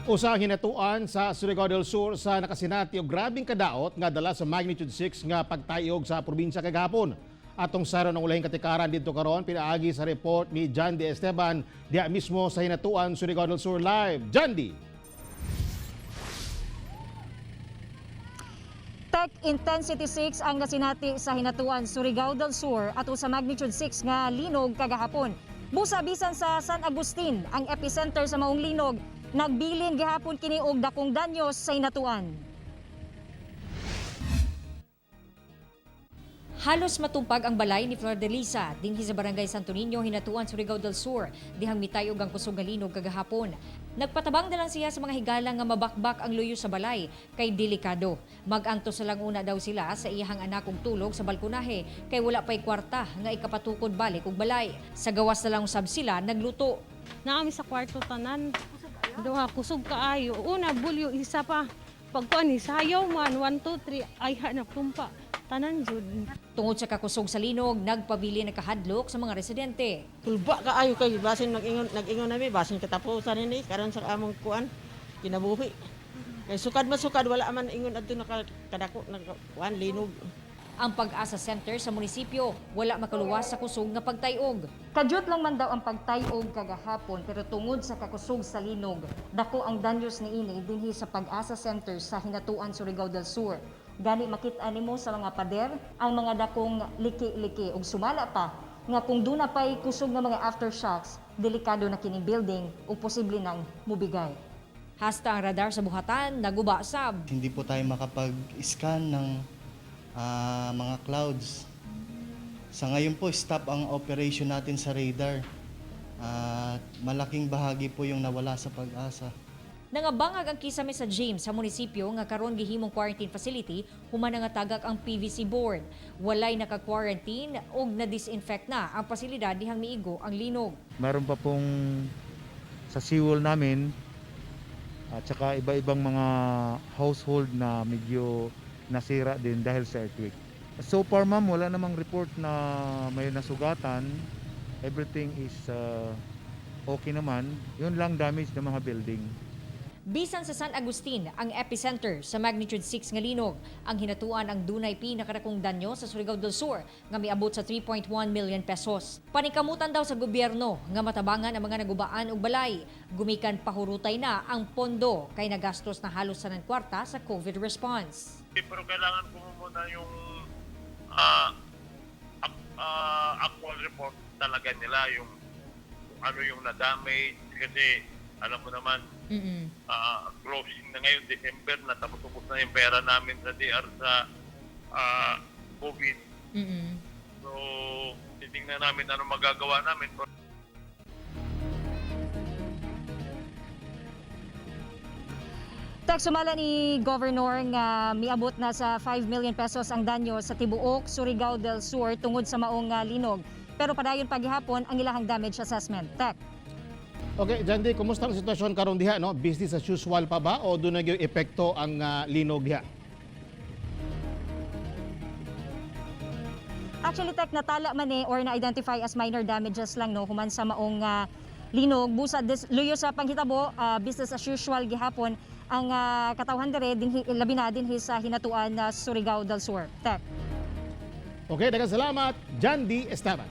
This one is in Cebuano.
Usa ang Hinatuan sa Surigao del Sur sa nakasinati og grabeng kadaot nga dala sa magnitude 6 nga pagtayog sa probinsya kagahapon. Atong sayran ang ulahing katikaran didto karon pinaagi sa report ni John D. Esteban diha mismo sa Hinatuan, Surigao del Sur live. John D. Tech, Intensity 6 ang nasinati sa Hinatuan, Surigao del Sur ato sa magnitude 6 nga linog kagahapon. Busa bisan sa San Agustin ang epicenter sa maong linog, nagbilin gihapon kini og dakong danyos sa Hinatuan. Halos matumpag ang balay ni Flor de Lisa dinhi sa Barangay Santo Niño, Hinatuan, Surigao del Sur, dihang mitayog ang kusog nga linog kagahapon. Nagpatabang na lang siya sa mga higala nga mabakbak ang luyo sa balay kay delikado. Mag-antos sa lang una daw sila sa iyahang anak og tulog sa balkonahe kay wala pay kwarta nga ikapatukod balik og balay. Sa gawas na lang usab sila nagluto. Naa mi sa kwarto tanan. Duha, kusog kaayo. Una, bulyo, isa pa. Pagkuan, sayaw man, 1, 2, 3, ay na tumpa. Tanan jud. Tungod sa kakusog sa linog, nagpabili na kahadlok sa mga residente. Kulba kaayo kay basin nag-ingon nami, basin katapusan ini karon sa among kuan kinabuhi. Kay sukad masukad, wala man ingon adto naka kadako nag kuan linog. Ang Pag-asa Center sa munisipyo wala makaluwas sa kusog nga pagtayog. Kadyot lang man daw ang pagtayog kagahapon, pero tungod sa kakusog sa linog, dako ang danyos niini dinhi sa Pag-asa Center sa Hinatuan, Surigao del Sur. Gani makit-an nimo sa mga pader ang mga dakong liki-liki ug sumala pa nga kung duna pay kusog nga mga aftershocks, delikado na kining building ug posible nang mubigay. Hasta ang radar sa buhatan naguba sab. Hindi po tayo makapag-scan ng mga clouds. Sa ngayon po, stop ang operation natin sa radar. At malaking bahagi po yung nawala sa Pag-asa. Nangabangag ang kisame sa gym sa munisipyo nga karon gihimong quarantine facility human nga tagak ang PVC board. Walay naka-quarantine ug na-disinfect na ang pasilidad dihang miigo ang linog. Meron pa pong sa seawall namin at saka iba-ibang mga household na medyo nasira din dahil sa earthquake. So far, ma'am, wala namang report na may nasugatan. Everything is okay naman. Yun lang, damage ng mga building. Bisan sa San Agustin, ang epicenter sa magnitude 6 nga linog, ang Hinatuan ang dunay pinakadakong danyo sa Surigao del Sur nga miabot sa 3.1 million pesos. Panikamutan daw sa gobyerno nga matabangan ang mga nagubaan og balay. Gumikan pahurutay na ang pondo kay nagastos na halos sa kwarta sa COVID response. Pero kailangan ko muna yung actual report talaga nila, yung kung ano yung na-damage, kasi alam mo naman, closing na ngayon December na, tapos na yung pera namin sa DR sa COVID. So titingnan namin ano magagawa namin. Tek, sumala ni Governor nga miabot na sa 5 million pesos ang danyo sa tibuok Surigao del Sur tungod sa maong linog. Pero padayon paghihapon ang ilahang damage assessment. Tek. Okay, John D, kumusta ang sitwasyon karon diha, no? Business as usual pa ba o dunay gyud epekto ang linog diha? Actually, Tek, natala man eh or na-identify as minor damages lang, no, human sa maong linog. Busa luyo sa panghitabo, business as usual gihapon ang katawhan dere dinhi, labi na dinhi sa Hinatuan na Surigao del Sur. Tek. Okay, daghang salamat, John D. Esteban.